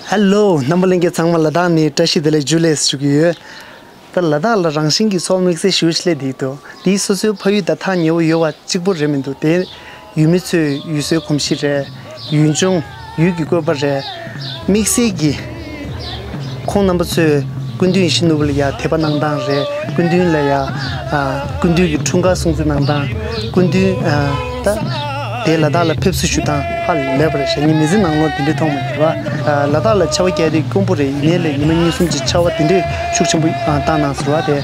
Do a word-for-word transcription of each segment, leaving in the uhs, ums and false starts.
ཧེ་ལོ། རྣམ་པ་ལྷན་རྒྱས་ཚང་མ་ལ་དྭགས་ནས་བཀྲ་ཤིས་བདེ་ལེགས་ཇུ་ལེ་ཞུ་གི་ཡོད། ད་ལ་དྭགས་ལ་རང་བཞིན་གྱི་ཚོར་དམིགས་བསལ་ཞུ་ཅེས་ལས་འདི་འདུག། དེ་སོ་སོའི་ཕ་ཡུལ་དང་ཐག་ཉེ་བོ་ཡོད་པ་གཅིག་པོ་རེད་མི་འདུག། དེ་ཡུལ་མི་ཚོའི་ཡུལ་སྲོལ་གོམས་གཤིས་རེད། ཡུལ་ལྗོངས་ཡུལ་གྱི་བཀོད་པ་རེད། དམིགས་བསལ་གྱི་ཁོང་རྣམ་པ་ཚོས་སྐུ་མདུན་ཡིད་བཞིན་ནོར་བུ་ལ་ཡ་དད་པ་གནང་སྟངས་རེད། སྐུ་མདུན་ལ་ཡ་ཨ་སྐུ་མདུན་གྱི་འཁྲུངས་སྐར་སྲུང་བརྩི་གནང་སྟངས། སྐུ་མདུན་ཨ་ད་དེ་ལ་དྭགས་ལ་ཕེབས་བསུ་ཞུ་སྟངས་ཧ་ལས་པ་རེད་ཤག། ངས་མི་ཚེ་ནང་ལོགས་དེ་འདྲའི་མཐོང་མ་མྱོང་བ། ཨ་ལ་དྭགས་ལ་ཆར་པ་རྒྱག་དུས་དཀོན་པོ་རེད། ཡིན་ནའི་ལས་ཉི་མ་གཉིས་གསུམ་ཅིག་ཆར་པ་དེ་འདྲའི་ཤུགས་ཆེན་པོ་ཨ་བཏང་གནང་ཟེར་བ་དེ།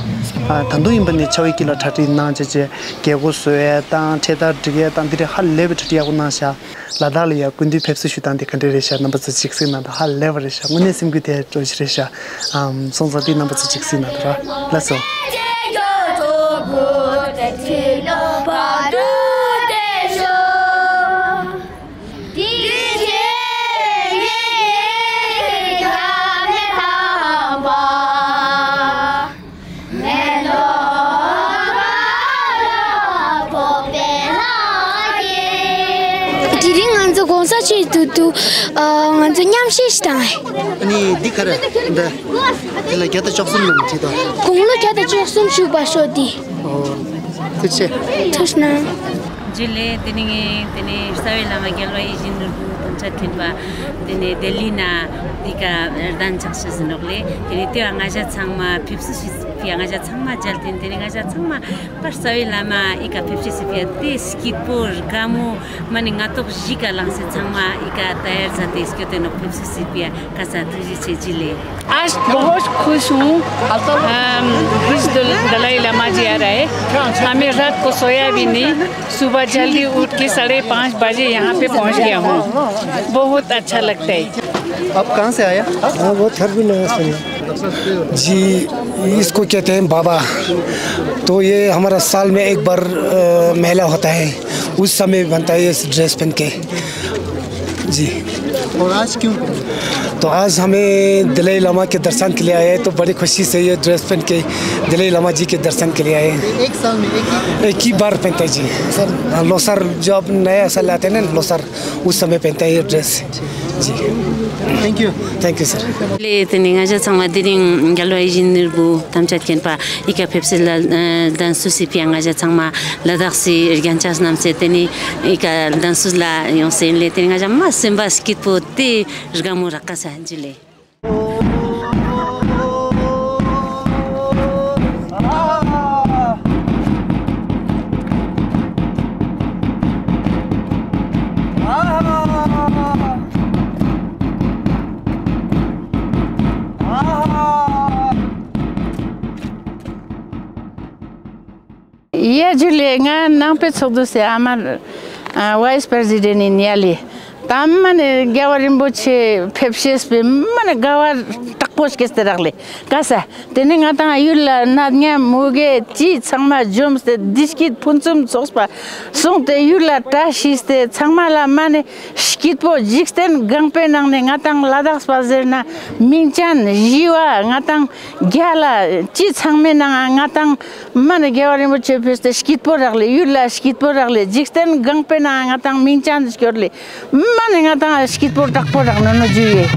ཨ་ད་དུང་ཡིན་པ་ནས་ཆར་པའི་དཀྱིལ་ལ་གྲ་སྒྲིག་གནང་བྱས་བྱས་རྒྱལ་སྒོ་བཟོ་ཡས་དང་འཕྲེད་དར་སྒྲིག་ཡས་དང་དེ་འདྲའི་ཧ་ལས་པའི་གྲ་སྒྲིག་ཡག་པོ་གནང་ཤག། ལ་དྭགས་ལ་ཡ་སྐུ་མདུན་ཕེབས་བསུ་ཞུ་སྟངས་དེ་ག་འདྲ་རེད་ཤག། རྣམ་པ་ཚོ་ཅིག་གཟིགས་གནང་དང་། ཧ་ལས་པ་རེད་ཤག། དངོས་གནས་སེམས་འགུལ་ཐེབས་འགྲོ་ཞིག་རེད་ཤག། ཨམ་སོང་ཙང་དེ་རྣམ་པ་ཚོ་ཅིག་གཟིགས་གནང་དང་ར། ལགས་སོ། དེ་རིང་ང་ཚོ་གུང་སེང་ཆེད་དུ་དུ་ཨ་ང་ཚོ་མཉམ་ཞུགས་ཤིག་བཏང་། ཨ་ནི་འདི་ག་རེ་འདི། དེ་ལ་བརྒྱ་དང་བཅུ་གསུམ་ལ་མི་བྲིས་དོ། དགུང་ལོ་བརྒྱ་དང་བཅུ་གསུམ་བཞུགས་པར་ཤོག་དེ། ཨོ། ཐུགས་རྗེ་ཆེ། ཐུགས་རྗེ་གནང་། ཇུ་ལེ། དེ་ནི་ངས་དེ་ནི་རྩ་བའི་བླ་མ་རྒྱལ་བ་ཡིད་བཞིན་ནོར་བུ་དམ་བཅའ་མཁྱེན་པ་དེ་ནི་ལྡི་ལི་ནས་འདི་ཀ་གདན་ཆགས་ཤིག་ཟིན་ནོག་ལེ། དེ་ནི་དེ་བ་ང་ཞ་ཚང་མ་ཕེབས་བསུ་ཞིག་ཕི་ཡ་ང་ཞ་ཚང་མ་མཇལ་ཏེ་དེ་ནི་ང་ཞ་ཚང་མ་པར་རྩ་བའི་བླ་མ་འི་ཀ་ཕེབས་བསུ་ཞིག་ཕི་ཡ་དེ་སྐྱིད་པོ་དགའ་མོ་མ་ནི་ང་ཏོག་བཞི་ཀ་ལངས་སེ་ཚང་མ་འི་ཀ་ཏ་ཡར་མཛད་དེ་སྐྱོད་དེ་ནོག་ཕེབས་བསུ་ཞིག་ཕི་ཡ། ཀ་ས་ཐུགས་རྗེ་ཆེ་ཇུ་ལེ། आज बहुत खुश हूँ। अम, इस दल-, दलाई लामा जी आ रहा है। हमें रात को सोया भी नहीं, सुबह जल्दी उठ के साढ़े पाँच बजे यहाँ पे पहुँच गया हूँ। बहुत अच्छा लगता है। आप कहाँ से आया? हाँ, वो थर भी नया सुनिए। जी, इसको कहते हैं बाबा। तो ये हमारा साल में एक बार, अ, मेला होता है, उस समय बनता है ये ड्रेस पहन के। जी। और आज क्यों? तो आज हमें दलाई लामा के दर्शन के लिए आए, तो बड़ी खुशी से ये ड्रेस पहन के दलाई लामा जी के दर्शन के लिए आए। एक साल में एक ही? एक ही बार पहनता है जी। सर। हाँ, लोसर, जो अब नया साल आते हैं ना, लोसर, उस समय पहनता है ये ड्रेस। जी। Thank you. Thank you, sir. ལེ། དེ་ནི་ང་ཞ་ཚང་མ་དེ་རིང་རྒྱལ་བ་ཡིད་བཞིན་ནོར་བུ་དམ་བཅའ་མཁྱེན་པ་འི་ཀ་ཕེབས་བསུ་ལ་གདན་བསུ་ཞིག་ཕི་ཡ་ང་ཞ་ཚང་མ་ལ་དྭགས་སི་རྒྱན་ཆ་བསྣམས་སེ་དེ་ནི་འི་ཀ་གདན་བསུ་ལ་ཡོངས་སེ་ཡིན་ལེ། དེ་ནི་ང་ཞ་མ་སེམས་པ་སྐྱིད་པོ་དེ་དགའ་མོ་རག་ཀ་ས་ཇུ་ལེ། ཡ་ཇུ་ལེ། ང་ནང་པའི་ཚོགས་འདུ་སི་ཨ་མ་ཨ་ཝའིས་པྲེ་སི་ཌེན་ཡིན་ཡ་ལེ། ད་མ་ནི་རྒྱལ་བ་རིན་པོ་ཆེ་ཕེབས་ཤེས་པའི་མ་ནི་དགའ་བ་དྲག་པོ་སྐྱེས་ཏེ་རག་ལེ། ཀ་ས་དེ་ནི་ང་ཏང་ཡུལ་ལ་གནོད་ཉམས་མུ་གེ་ཅི་ཚང་མ་འཇོམས་ཏེ་བདེ་སྐྱིད་ཕུན་སུམ་ཚོགས་པ་སོང་སྟེ་ཡུལ་ལ་བཀྲ་ཤིས་ཏེ་ཚང་མ་ལ་མ་ནི་སྐྱིད་པོ་འཇིག་རྟེན་གང་པོའི་ནང་ནས་ང་ཏང་ལ་དྭགས་པ་ཟེར་ན་མིང་ཅན་ཞི་བ་ང་ཏང་རྒྱལ་ལ་ཅི་ཚང་མའི་ནང་ང་ཏང་མ་ནི་རྒྱལ་བ་རིན་པོ་ཆེ་ཕེབས་ཏེ་སྐྱིད་པོ་རག་ལེ། ཡུལ་ལ་སྐྱིད་པོ་རག་ལེ། འཇིག་རྟེན་གང་པོའི་ནང་ང་ཏང་མིང་ཅན་སྐྱོར་ལེ། མ་ནི་ང་ཏང་སྐྱིད་པོ་དྲག་པོ་རག་ནོ་ནོ་ཇུ་ཡེ།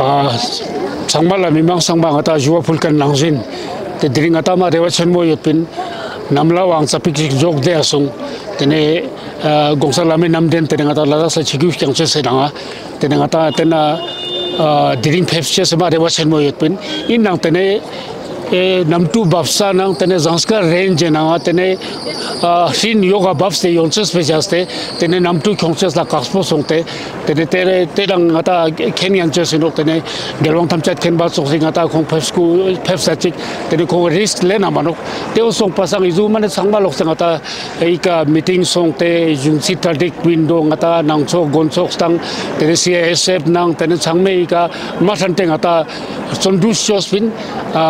ཨ་ཚང་མ་ལ་མི་མང་ཚང་མ་ང་ཏང་ཞུ་བ་ཕུལ་མཁན་ནང་བཞིན་ཏེ་དེ་རིང་ང་ཏང་མ་རེ་བ་ཆེན་མོ་ཡོད་པིན། གནམ་ལ་བའང་ཙ་པིག་ཅིག་འཇོག་བདེ་ཡ་སོང་། ཏེ་ནེ་ཨ་གོང་ས་བླ་མའི་རྣམ་འདྲེན་ཏེ་ནེ་ང་ཏང་ལ་དྭགས་ས་ཆིབས་བསྒྱུར་བསྐྱངས་ཅེས་སེ་ནང་ང་ཏེ་ནེ་ང་ཏང་ཏེ་ན་ཨ་དེ་རིང་ཕེབས་ཅེས་སེ་མ་རེ་བ་ཆེན་མོ་ཡོད་པིན། ཨིན་ནའང་ཏེ་ནེ་ཨེ་གནམ་གྲུ་བབས་ས་ནང་ཏེ་ནེ་ཟངས་དཀར་རེན་ཇི་ནང་ང་ཏེ་ནེ་ཨ་ཧྲིན་ཡོག་ག་བབས་ཏེ་ཡོང་ཅེས་སེ་བྱས་ཏེ་ཏེ་ནེ་གནམ་གྲུ་ཁྱོང་ཅེས་ལ་དཀགས་པོ་སོང་སྟེ་ཏེ་ནེ་ཏེ་རེ་ཏེ་རང་ང་ཏང་མཁྱེན་ཡང་ཅེས་ཨིན་ནོག། ཏེ་ནེ་རྒྱལ་དབང་ཐམས་ཅད་མཁྱེན་པ་ཙོགས་སེ་ང་ཏང་ཁོང་ཕེབས་སྐུ་ཕེབས་ས་ཅིག་ཏེ་ནེ་ཁོང་རིསྐ་ལེན་ན་མ་ནོག། ཏེ་བོ་སོང་པ་སང་ཨི་ཟུག་མ་ནེ་ཚང་མ་ལོག་སེ་ང་ཏང་ཨི་ཀ་མི་ཊིང་སོང་སྟེ་གཞུང་སྲིད་གྲ་སྒྲིག་པིན་འགྲོ་ང་ཏང་ནང་ཚོགས་དགོན་ཚོགས་དང་ཏེ་ནེ་སི་ཨའི་ཨེས་ཨེཕ་ནང་ཏེ་ནེ་ཚང་མས་ཨི་ཀ་མ་ཧྲན་ཏེ་ང་ཏང་བརྩོན་འགྲུས་ཅོས་པིན། ཨ་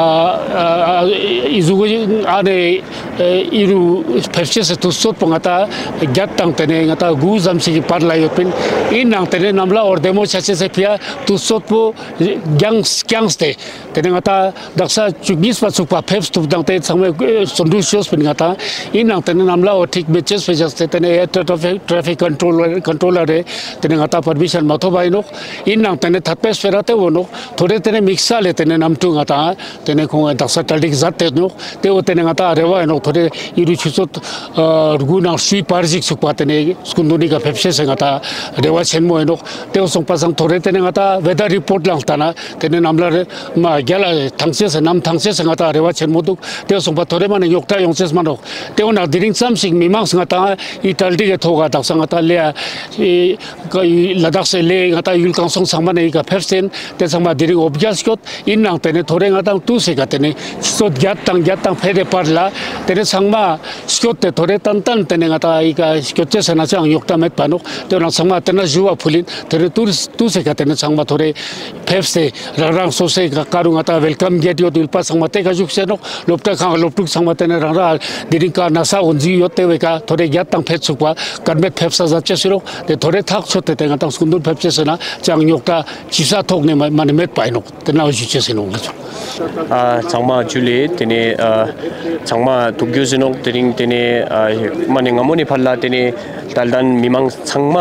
ཨ་ཨི་ཟུག་ཨ་ནེ་ཨི་རུ་ཕེབས་ཅེས་སི་དུས་ཚོད་པོ་ང་ཏང་བརྒྱད་དང་ཏེ་ནེ་ང་ཏང་དགུ་ཙམ་ཞིག་གི་བར་ལ་ཡོད་པིན། ཨིན་ནའང་ཏེ་ནེ་གནམ་ལ་འོ་རྡེ་མོ་ཆ་ཅེས་སི་ཕི་ཡ་དུས་ཚོད་པོ་རྐྱངས་རྐྱངས་ཏེ་ཏེ་ནེ་ང་ཏང་དག་ས་བཅུ་གཉིས་པ་ཚུགས་པ་ཕེབས་ཐུབ་དང་ཏེ་ཚང་མས་བརྩོན་འགྲུས་ཅོས་པིན་ང་ཏང་། ཨིན་ནའང་ཏེ་ནེ་གནམ་ལ་འོ་ཐིག་མེད་ཅེས་སེ་བྱས་ཏེ་ཏེ་ནེ་ཨེར་ཊེ་ཕིག་ཀོན་ཊྲོ་ལར་ཀོན་ཊྲོ་ལར་རེ་ཏེ་ནེ་ང་ཏང་པར་མི་ཤན་མ་ཐོབ་པ་ཨིན་ནོག། ཨིན་ནའང་ཏེ་ནེ་ཐད་པའི་སྤེ་ར་ཏེ་བོ་ནོག། ཐོ་རེ་ཏེ་ནེ་དམིགས་བསལ་ལེ་ཏེ་ནེ་གནམ་གྲུ་ང་ཏང་ཏེ་ནེ་ཁོང་དག་ས་གྲ་སྒྲིག་མཛད་དེ་ནོག། ཏེ་བོ་ཏེ་ནེ་ང་ཏང་རེ་བ་ཨིན་ནོག། ཐོ་རེ་ཨི་རུ་ཆུ་ཚོད་ཨ་དགུ་ནང་ཧྲིལ་བར་ཞིག་ཚུགས་པ་ཏེ་ནེ་སྐུ་མདུན་ནི་ཀ་ཕེབས་ཤེས་སེ་ང་ཏང་རེ་བ་ཆེན་མོ་ཨིན་ནོག། ཏེ་བོ་སོང་པ་སང་ཐོ་རེ་ཏེ་ནེ་ང་ཏང་ཝེ་དར་རི་པོརྚ་ལ་ལྟ་ན་ཏེ་ནེ་གནམ་ལ་རེ་མ་རྒྱལ་ལ་ཐང་ཤེས་སེ་གནམ་ཐང་ཤེས་སེ་ང་ཏང་རེ་བ་ཆེན་མོ་འདུག། ཏེ་བོ་སོང་པ་ཐོ་རེ་མ་ནེ་རྙོག་དྲ་ཡོང་ཅེས་མ་ནོག། ཏེ་བོ་ན་དེ་རིང་ཙམ་ཞིག་མི་མང་ང་ཏང་ཨི་གྲ་སྒྲིག་གི་ཐོག་ག་དག་ས་ང་ཏང་ལེ་ཨ་ལ་དྭགས་སི་ལེ་ང་ཏང་ཡུལ་གང་སོང་ཚང་མ་ནེ་ཨི་ཀ་ཕེབས་ཏེ་ཏེ་ཚང་མ་དེ་རིང་འོ་བརྒྱལ་སྐྱོད། ཨིན་ནའང་ཏེ་ནེ་ཐོ་རེ་ང་ཏང་ཏུས་སེ་ཀ་ཏེ་ནེ་ཆུ་ཚོད་བརྒྱད་དང་བརྒྱད་དང་ཕེད་དེ་བར་ལ་ཏེ་ནེ་ཚང་མ་སྐྱོད་དེ་ཐོ་རེ་ཏན་ཏན་ཏེ་ནེ་ང་ཏང་ཨི་ཀ་སྐྱོད་ཅེས་སེ་ན་ཅང་རྙོག་དྲ་མེད་པ་ནོག། ཏེ་ནང་ཚང་མ་ཏེ་ནེ་ཞུ་བ་ཕུལ་ཨིན། ཏེ་ནེ་ཏུས་ཏུས་སེ་ཀ་ཏེ་ནེ་ཚང་མ་ཐོ་རེ་ཕེབས་ཏེ་རང་རང་སོ་སོའི་ཀ་རུ་ང་ཏང་ཝེལ་ཀམ་གེཊ་ཡོད་ཡུལ་པ་ཚང་མ་ཏེ་ཀ་བཞུགས་སེ་ནོག། སློབ་གྲྭ་ཁང་སློབ་ཕྲུག་ཚང་མ་ཏེ་ནེ་རང་རང་དེ་རིང་ཀ་ན་ས་འོན་ཟིག་ཡོད་དེ་བོའི་ཀ་ཐོ་རེ་བརྒྱད་དང་ཕེད་ཚུགས་པ་སྐར་མེད་ཕེབས་ས་མཛད་ཅེས་སེ་ནོག། ཏེ་ཐོ་རེ་ཐག་ཆོད་དེ་ཏེ་ང་ཏང་སྐུ་མདུན་ཕེབས་ཅེས་སེ་ན་ཅང་རྙོག་དྲ་ཅི་ས་ཐོག་ནེ་མ་མ་ནེ་མེད་པ་ཨིན་ནོག། ཏེ་ན་ཞུ་ཅེས་སེ་ནོག་ལེ། ཨ་ཚང་མ་ཇུ་ལེ། ཏེ་ནེ་ཨ་ཚང་མ་ཐུགས་རྒྱུས་ཨིན་ནོག། དེ་རིང་ཏེ་ནེ་ཨ་མ་ནེ་སྔ་མོ་ནེ་ཕར་ལ་ཏེ་ནེ་དད་ལྡན་མི་མང་ཚང་མ་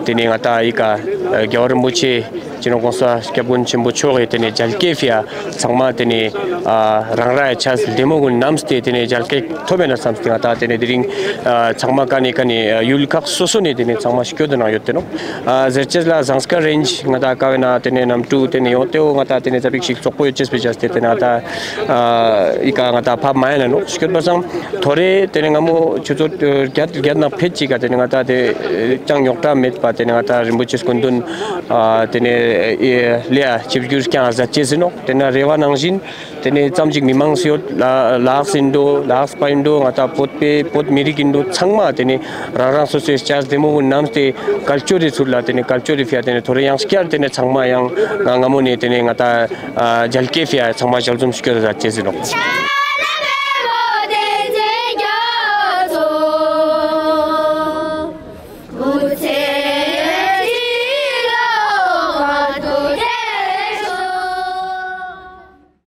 ཏེ་ནེ་ང་ཏང་ཨི་ཀ་ཨ་རྒྱལ་བ་རིན་པོ་ཆེ་སྤྱི་ནོར་༸གོང་ས་༸སྐྱབས་མགོན་ཆེན་པོ་མཆོག་གི་ཏེ་ནེ་མཇལ་ཁའི་ཕི་ཡ་ཚང་མ་ཏེ་ནེ་ཨ་རང་རང་ཡ་ཆས་ལྡེ་མོ་གུན་བསྣམས་ཏེ་ཏེ་ནེ་མཇལ་ཁ་ཐོབ་ཨིན་ན་བསམས་ཏེ་ང་ཏང་ཏེ་ནེ་དེ་རིང་ཨ་ཚང་མ་ཀ་ནེ་ཀ་ནེ་ཨ་ཡུལ་ཁག་སོ་སོ་ནེ་ཏེ་ནེ་ཚང་མ་སྐྱོད་དེ་ནང་ཡོད་དེ་ནོག། ཨ་ཟེར་ཅེས་ལ་ཟངས་དཀར་རེན་ཇི་ང་ཏང་ཀ་བོའི་ནང་ཏེ་ནེ་གནམ་གྲུ་ཏེ་ནེ་ཡོང་ཏེ་བོ་ང་ཏང་ཏེ་ནེ་ཙ་པིག་ཞིག་བཙོག་པོ་ཡོད་ཅེས་པེ་ཅས་ཏེ་ཏེ་ནེ་ང་ཏང་ཨ་ཨི་ཀ་ང་ཏང་ཕབ་མ་ཨིན་ན་ནོག། སྐྱོད་པ་སང་ཐོ་རེ་ཏེ་ནེ་སྔ་མོ་ཆུ་ཚོད་བརྒྱད་བརྒྱད་ནང་ཕེད་ཅིག་ག་ཏེ་ནེ་ང་ཏང་ཏེ་ཅང་རྙོག་དྲ་མེད་པ་ཏེ་ནེ་ང་ཏང་རིན་པོ་ཆེ་སྐུ་མདུན་ཨ་ཏེ་ནེ་ཨེ་ལེ་ཨ་ཆིབས་བསྒྱུར་ཀྱང་མཛད་ཅེས་ཨིན་ནོག། ཏེ་ནེ་རེ་བ་ནང་བཞིན་ཏེ་ནེ་ཙམ་ཅིག་མི་མང་སེ་ཡོད་ལ་དྭགས་ཨིན་འགྲོ་ལ་དྭགས་པ་ཨིན་འགྲོ་ང་ཏང་བོད་པའི་བོད་མི་རིགས་ཨིན་འགྲོ་ཚང་མ་ཏེ་ནེ་རང་རང་སོ་སོའི་ཆས་ལྡེ་མོ་གུན་བསྣམས་ཏེ་ཀལ་ཅར་རི་ཚུར་ལ་ཏེ་ནེ་ཀལ་ཅར་རི་ཕི་ཡ་ཏེ་ནེ་ཐོ་རེ་ཡང་སྐྱར་ཏེ་ནེ་ཚང་མ་ཡང་སྔ་མོ་ནེ་ཏེ་ནེ་ང་ཏང་ཨ་མཇལ་ཁའི་ཕི་ཡ་ཚང་མ་ཞལ་འཛོམས་སྐྱོད་དེ་མཛད་ཅེས་ཨིན་ནོག།